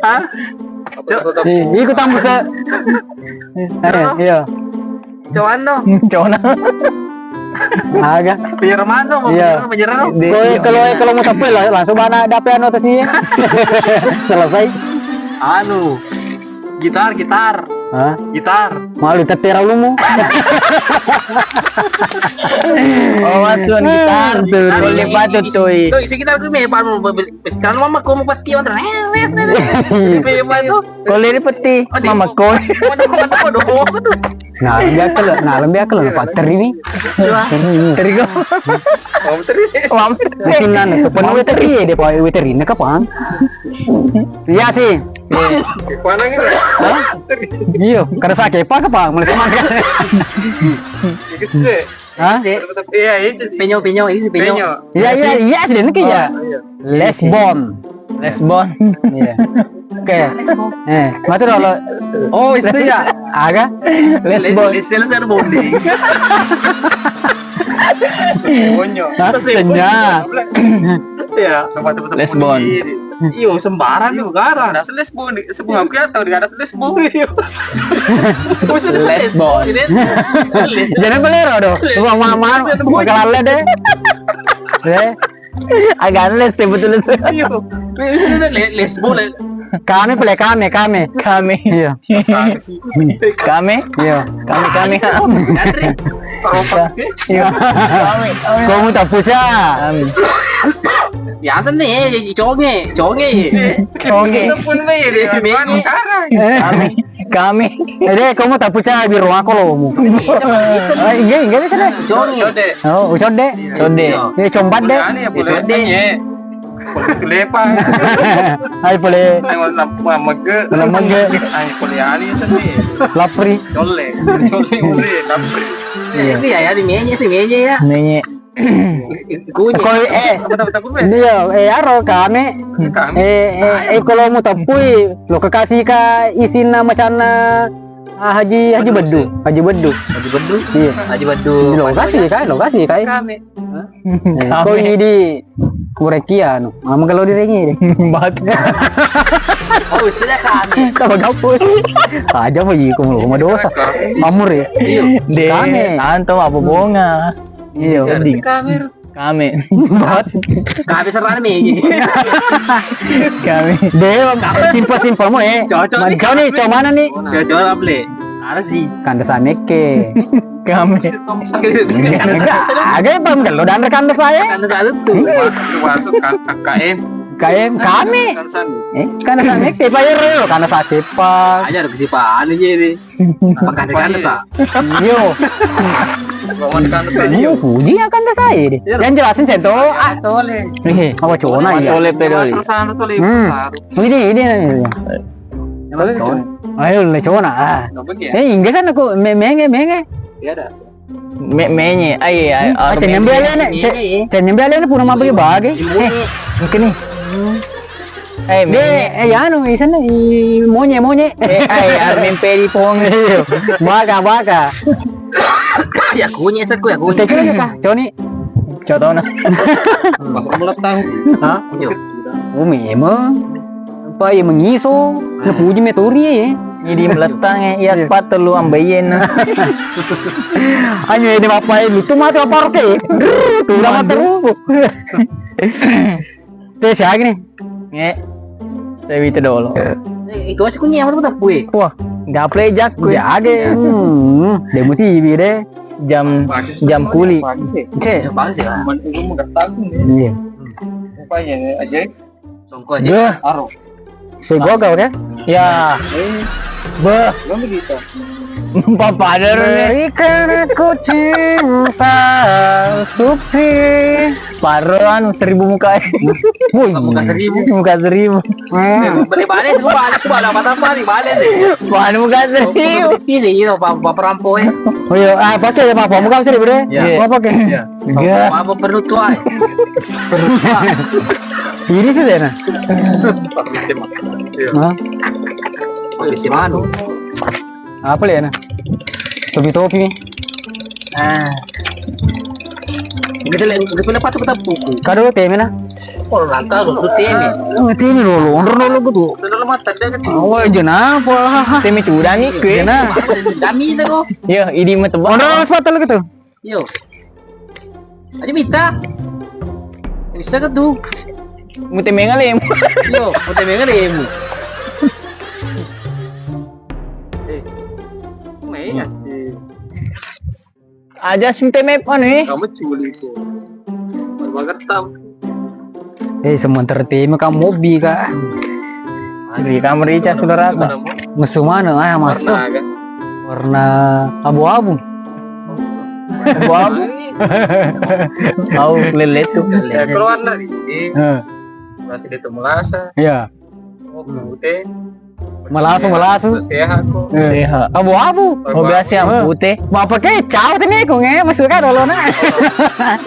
Hah? Cok. Eh, iko tambu se-, eh, iya. Cowano. Cowano. Aga. Penyeremano, iya. Penyeremano. Kalau, kalau mau tapel lah, langsung mana dapet anu atas nih. Selesai. Anu. Gitar, gitar. Hah? Gitar. Malu tetera lumu. Oh, masuk gitar. Betul. Boleh patut, cuy. Tuh, isi gitar gue me, Pak, mau beli. Kalau mama kamu peti, mantan. Apa itu? Kalau ini peti, oh, mama kau. Waduh, waduh, waduh, waduh. Nah, lebih akal, nah, lebih akal, nah, Pak Teri nih. Iya. Teri kau. Mama Teri. Mama Teri. Mungkin nana tuh, penuh teri ya, dia pakai teri, nah, kapan? Iya sih. Iya. Mana gitu? Hah? Iya, kada sakit apa, apa? Mulai semangat. Gitu. Hah? Iya, itu sih. Penyo, penyo, ini penyo. Penyo. Iya, iya, iya, sudah ini ya. Oh, iya. Lesbon. Lesbon. Iya. Oke. Eh, matu dulu. Oh, itu ya. Aga? Lesbon. Les-, les-, les-, bonding. Bonyo. Hah? Tenya. Iya, sama teman-teman. Lesbon. Iyo, sembarang, iyo, garang. Ada lesbo, di, sebelum aku ya tahu, ada lesbo. Iyo. Lesbo. Jadi pelero do. Wah, ma-, ma-, makalale deh. Eh. Agak les sebetulnya. Iyo. Lesbo, le. Kami pele kami, kami. Kami. Iya. Kami. Iya. Kami, kami. Iya. Kami, kami. Kami. Kamu tak pucat. Kami. Ya, anten nih, eh, conge, conge. Conge. Itu pun, Bay, ya, dia. Kami. Kami. Eh, deh, kamu tak pucat di ruang aku loh, mu. Iya, sama Jason. Eh, enggak, enggak bisa deh. Conge. Oh, ucode. Code. Eh, combat deh. Boleh, boleh. Code. Iya. Boleh lepa. Hai, boleh. Hai, malam, malam mege. Malam mege. Hai, boleh ani seni. Lapri. Colle. Colle, boleh, lapri. Iya. Ini ya, ya, di menye sih, menye ya. Menye. Kunyit. Koi, eh. Apa, apa, apa, apa? Iya, eh, aro, kame. Kame. Eh, eh, eh, kalau mau tepui, lo kekasih ka isinna macanna, ah, Haji, Haji Beddu. Beddu. Haji Beddu. Haji Beddu. Iya. Haji Beddu. Lo kasih kai, lo kasih kai. Kame. Hah? Eh, kami. Koi di kurekia, no. Mama kalau direngi deh. Bat. Oh, sudah kami. Tambah kapur. Aja apa, iya, kamu lo, kamu dosa. Amur ya? Iya. Deh, kami. Tanto apa bonga? Iya, iya, ding. Kami. Kami. Bat. Kami serang nih. Kami. Deh, simpel-simpel mau, eh. Cocok nih. Mana nih, cowok mana nih? Cocok apa, Le? Ada sih. Kanda samekke. Kami. Enggak, agak apa, enggak lo dan rekan saya. Kanda satu tuh. Iya. Masuk, masuk kan, K M. K M, kami. Kan sami. Eh, kanda samekke, Pak Ero, kanda sakit, Pak. Aja ada kesipa anu jadi. Apa kanda, kanda sa? Iyo. Lawan kanda sa, iyo. Puji ya kanda saya deh. Iya. Yang jelasin saya tuh. Ah, tole. Eh, apa cowok ya? Tole pedoi. Terus anu tole. Hmm. Ini, ini, ini. Ayo, le cona, ah. Eh, Inggris kan aku, me-, menge, menge. Iya, dah. Me-, menye, ai, ai, hmm, ah, cen nyambi alena, cen nyambi alena pura mabagi-bagi. Eh, ini. Eh, menye. Eh, ya, anu, isana, i, monye, monye. Eh, ai, armen pedi pong. Iya. Baka, baka. Ya, kunye, seku, ya, kunye. Teh, kunye, kah? Coni. Cotona. Bapak meletang. Hah? Iya. Oh, memang. Apa ya mengiso? Napuji meturi ya. Ini di meletang ya, iya, sepatu lu ambaien. Hanya ini apa ya, lu tuh mati apa roke? Tuh, udah mati lu. Teh, siapa nih? Nge. Saya itu dulu. Eh, itu masih kunyi apa tuh, Pue? Wah, nggak play jak gue. Ya, age. Hmm, demo T V deh. Jam, jam kuli. Cek. Bagus ya. Iya. Apa ya, aja? Songko aja. Beh. Aro. Si Gogol, kan? Ya. Eh. Beh. Belum begitu. Papa ada nih. Berikan aku cinta suci. Paro anu seribu muka. Woi. Muka seribu. Muka seribu. Hmm. Balik-balik, lu balik, balik, mata balik, balik nih. Wah, muka seribu. Ini, ini, apa, apa perampo ya? Oh iya, ah, pakai ya, Pak. Muka seribu deh. Iya. Mau pakai? Iya. Iya. Apa perlu tuai? Ini sih deh, nah. Iya. Hah? Habis di mana? Apa le, nah? Topi-topi. Ah. Ini sih, ini sih, patut kita buku. Kado teme, nah. Oh, langka lu, lu teme. Oh, teme dulu, onro dulu gitu. Sudah lu mata dia kan. Oh, jenapa? Teme curang nih, kue. Jenah. Kami itu kok. Iya, ini mah tebak. Onro sepatu lu gitu. Yo. Aja mita. Bisa ke tuh? Mute mengalem. Yo, mute mengalem. Eh. Mate. Aja sinte mep anu, eh. Kamu culi tuh. Baru banget tam. Eh, sementara tema kamu mobi, Kak. Di kamar Ica sudah rata. Mesu mana? Ah, masuk. Warna, kan? Warna abu-abu. Abu-abu. Tahu lele tuh. Eh, keluar dari ini. Heeh. Berarti dia tuh melasa. Iya. Oh, putih. Melasu, melasu. Sehat kok. Eh. Sehat. Abu-abu. Oh, biasa yang putih. Mau pakai cau tadi kok, nge, masuk kan dulu, nah.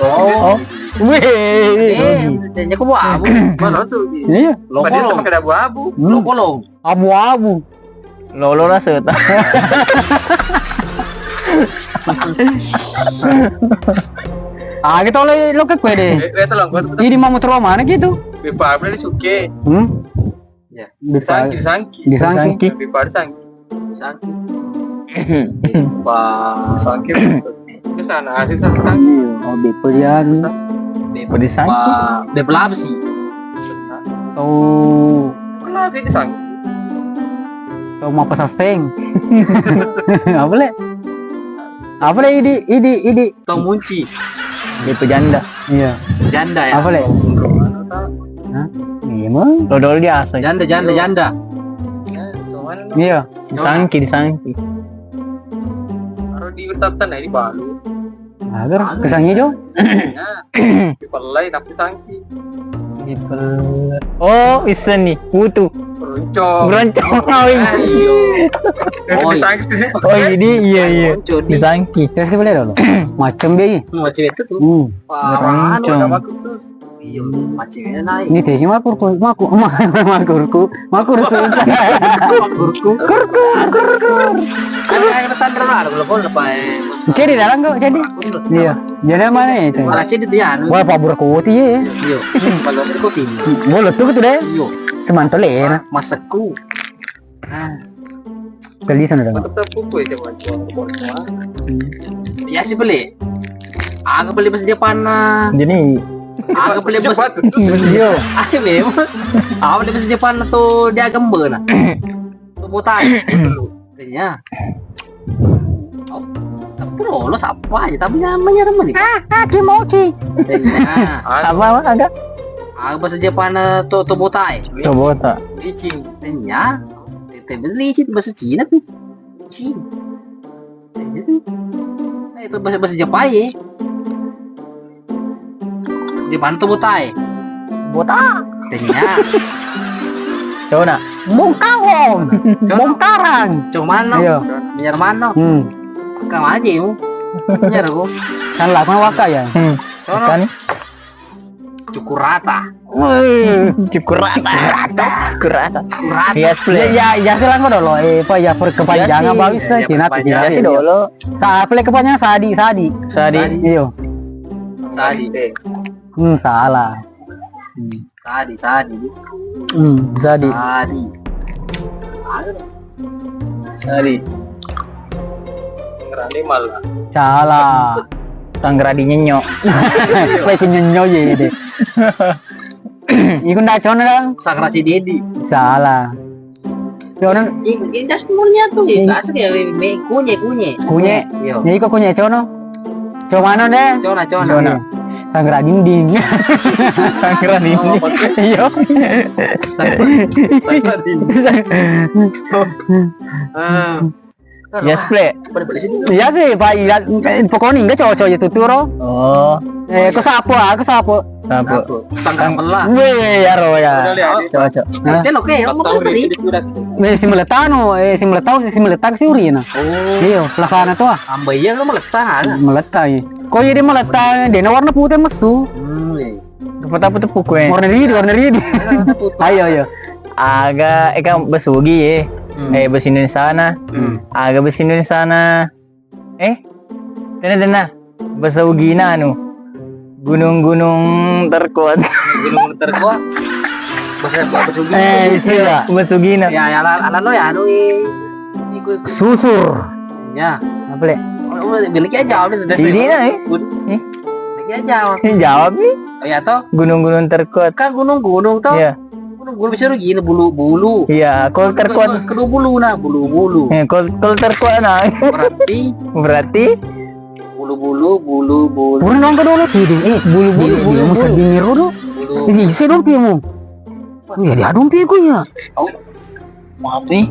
Oh. Oh. Wih. Eh, tanya kok abu-abu. Mana tuh? Iya. Lo kolong. Pakai abu-abu. Hmm. Lo kolong. Abu-abu. Lolo lah seta. Ah, kita oleh lo ke kue deh. Eh, eh, tolong, gua, gua. Ini mau muter mana gitu? Beppa apa nih suke? Hmm? Ya. Beppa disangki, disangki. Disangki. Beppa disangki. Disangki. Beppa disangki. Ke sana, asik sana, sana. Iya, oh, beppa dia anu. Beppa disangki. Beppa labsi. Tau. Pernah disangki. Tau mau pasaseng. Apa le? Apa le idi, idi, idi? Tau munci. Beppa janda. Iya. Janda ya? Apa le? Hah? Iya, Mang. Dodol biasa. Janda, janda, janda. Iya. Disangki, disangki. Baru di urutan ya, di balu. Agar pisangnya jo. Dipellai tapi sangki. Dipellai. Oh, bisa nih, putu. Beroncong. Beroncong. Oh, iya. Ayo. Oh, iya. Disangki. Oh, ini iya, iya. Beroncong, di. Disangki. Terus kita boleh dulu. Macam be. Macam itu tuh. Hmm. Wah, anu, beroncong. Ada bagus tuh. Iya, macamnya naik. Ini teh, makurku, maku, ma-, makurku, makurku. Makurku. Kur, kur, kur, kur. Ada, ada tanda baru, kalau kau lepas, eh. Jadi dalam kau, jadi. Iya. Jadi mana itu? Malah jadi dia, anu. Wah, Pak Burkoti ya. Iya. Kalau Burkoti. Boleh tuh gitu deh. Iya. Semantole ya. Masekku. Ah. Kali sana dong. Tetap kuku ya, coba, coba, coba. Hmm. Ya, sih beli. Aku beli bahasa Jepang, nah. Jadi. Aku beli bahasa Jepang. Iya. Aku memang. Aku beli bahasa Jepang tuh dia gembe, nah. Tuh botak. Dulu. Kayaknya. Oh, tapi lolos apa aja, tapi namanya temen nih. Ah, ah, kimochi. Kayaknya. Apa, apa, agak? Aku bahasa Jepang tuh, tuh botak. Tuh botak. Licin. Kayaknya. Tete beli cit bahasa Cina tuh. Cina. Tete tuh. Eh, itu bahasa, bahasa Jepang ya. Bahasa Jepang tuh botai. Botak. Tenya. Cona. Bongkawong. Cona. Bongkarang. Cuma no. Iya. Biar mano. Hmm. Kamu aja mu. Biar aku. Kan lah, kan waka ya. Hmm. Cona. Kan. Cukurata. Wih, cukurata. Cukurata. Cukurata. Cukurata. Yes, play. Ya, ya, ya, silang kau dulu. Eh, apa ya, per-, kepanjangan. Iya sih. Bagus, ya, Cina tuh, kepanjangan. Iya sih dulu. Sa-, apa le kepanjangan? Sadi, sadi. Sadi. Iyo. Sadi. Hmm, salah. Hmm. Sadi, sadi. Hmm, sadi. Sadi. Sadi. Ngerani malah. Salah. Sanggradi nyenyo. Koe ku nyenyo ye de. Iku ndak cono dong. Sangra si Dedi. Salah. Cono. Iku jas mulnya tuh, ya, asli ya, me-, kunye, kunye. Kunye. Iya. Ya, iko kunye cono. Cono mano de? Cono, cono. Cono. Sanggra dinding. Sanggra dinding. Oh, iya. Sanggra dinding. Ah. Yes, play. Iya sih, Pak. Iya, eh, pokoknya enggak cocok ya tuturo. Oh. Eh, ke sapo, ah, ke sapo. Sapo. Sangkang belah. Weh, ya ro ya. Udah lihat. Coba, coba. Hah? Oke, oke, ya, mau beli. Weh, si meletano, eh, si meletau, si meletak si uri nah. Oh. Iya, pelakana tuh, ah. Amba iya lo meletak, ah. Meletak, iya. Kok jadi meletak? Dia warna putih mesu. Hmm, iya. Dapat apa tuh pukue? Warna ridi, warna ridi. Ayo, ayo. Aga, eh, kan basugi, eh. Hmm. Eh, bahasa Indonesia sana. Hmm. Aga bahasa Indonesia sana. Eh, tena, tena. Bahasa Ugina anu. Gunung-gunung terkuat. Gunung-gunung terkuat. Bahasa, bahasa Ugina. Eh, bisa nggak? Bahasa Ugina. Ya, ya, ala, ala lo ya, anu, i-, iku, iku. Susur. Ya. Apa, le? Oh, oh, bilang aja jawab nih, sudah. Ini nah, eh. Bud-, eh? Bilang aja jawab. Ini jawab nih. Oh, ya, toh? Gunung-gunung terkuat. Kan gunung-gunung, toh? Iya. Bulu-bulu bisa rugi, bulu-bulu. Iya, kalau terkuat. Kedua bulu nah, bulu-bulu. Ya, kalau, kalau terkuat nah. Berarti? Berarti? Bulu-bulu, bulu-bulu. Pura nang kedua lo. Tidak, eh, bulu-bulu, dia, dia bulu-bulu. Musa dini rodo. Bulu. Ini isi dompi mu. Iya, dia dompi ku ya. Oh. Mati.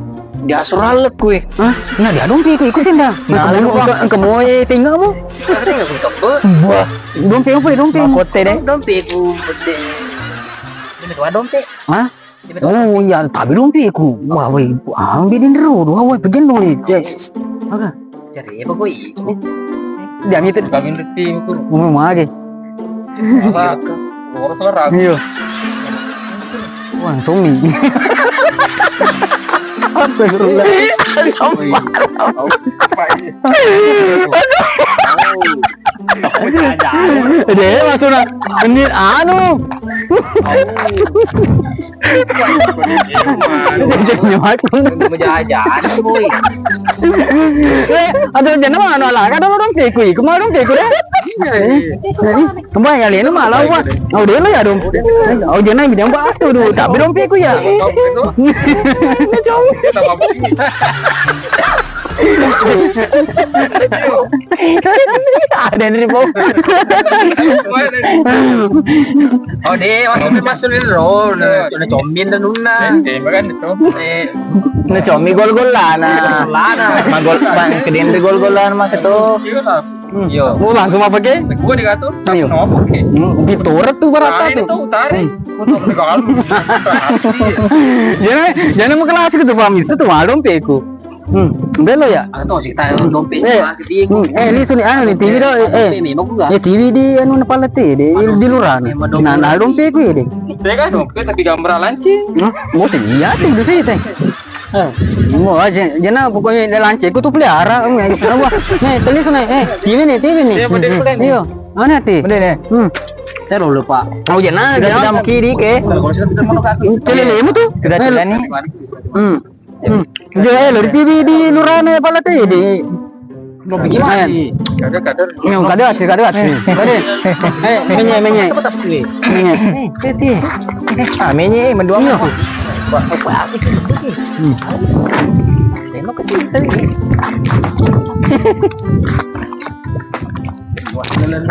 Dia suralek kue. Hah? Nah, dia dompi ku, ikut senda. Nah, engke, engke moe tinggal mu. Tinggal ku. Wah, dompi apa, dompi? Makote deh. Dompi ku pede. Ini dua dompi. Hah? Oh iya, tapi dompiku. Wah, weh, ambil dendro, dua weh, pejendong nih. Aga. Cari apa kau ini? Dia itu. Kami ngerti ukur. Ngomong aja. Apa? Loro kelar aku. Iya. Wah, Tommy. Astagfirullah. Apa ini? Dia langsung nak, ini anu. Jajan nyawaku. Jajan, boy. Eh, ada jajan mana? Lah, kada orang keku, iku mah orang keku deh. Iya, iya. Kembali kali ini malah, Pak. Oh, dia lah ya, dong. Oh, dia nang bilang, "Pak, tuh, dulu, tapi dong keku ya." Ada yang ribut. Oh, deh, waktu itu masuk ini, bro. Nah, nah, combi dan nuna. Eh, makan itu. Eh, nah, combi gol-golana. Gol-golana. Ma gol, bang, kedendri gol-golana, mak, itu. Iya. Iya. Oh, langsung apa ke? Gua digatur. Ayo. Kenapa ke? Hmm, ditoret tuh barata tuh. Tarik tuh, tarik. Hmm. Gua tuh negara. Jangan, jangan mau kelas gitu, Pak. Bisa tuh, malu, Pak, aku. Hmm, bello ya? Atau sih kita dompet. Eh, mati di hmm, eh, lisu nih, anu nih, T V do, eh, dompet memang gua. Eh, T V di anu nepal ti, di, di lurah. Nah, nah, dompet ku ya, deh. Dia kan dompet tapi gambar lancing. Hah? Mau sih iya tuh, sih teh. Eh, mau aja, jangan pokoknya dia lancing, ku tuh pelihara, em, ya, kenapa? Nih, tulis nih, eh, T V nih, T V nih. Iya, bener, bener. Iya, mana ti? Bener nih. Hmm. Saya lupa. Oh, jangan, jangan. Sudah mau kiri ke? Kalau saya tidak mau kaki. Cili lemu tuh. Sudah jalan nih. Hmm. Hmm. Dia, eh, lori T V di lurana pala te di. Lo begini. Ayan. Kagak, kagak. Nyong, kagak, kagak. Kagak. Eh, menye, menye. Menye. Eh, tete. Ah, menye, menduang. Iya. Wah, apa? Hmm. Tengok kecil tadi. Wah, jalan.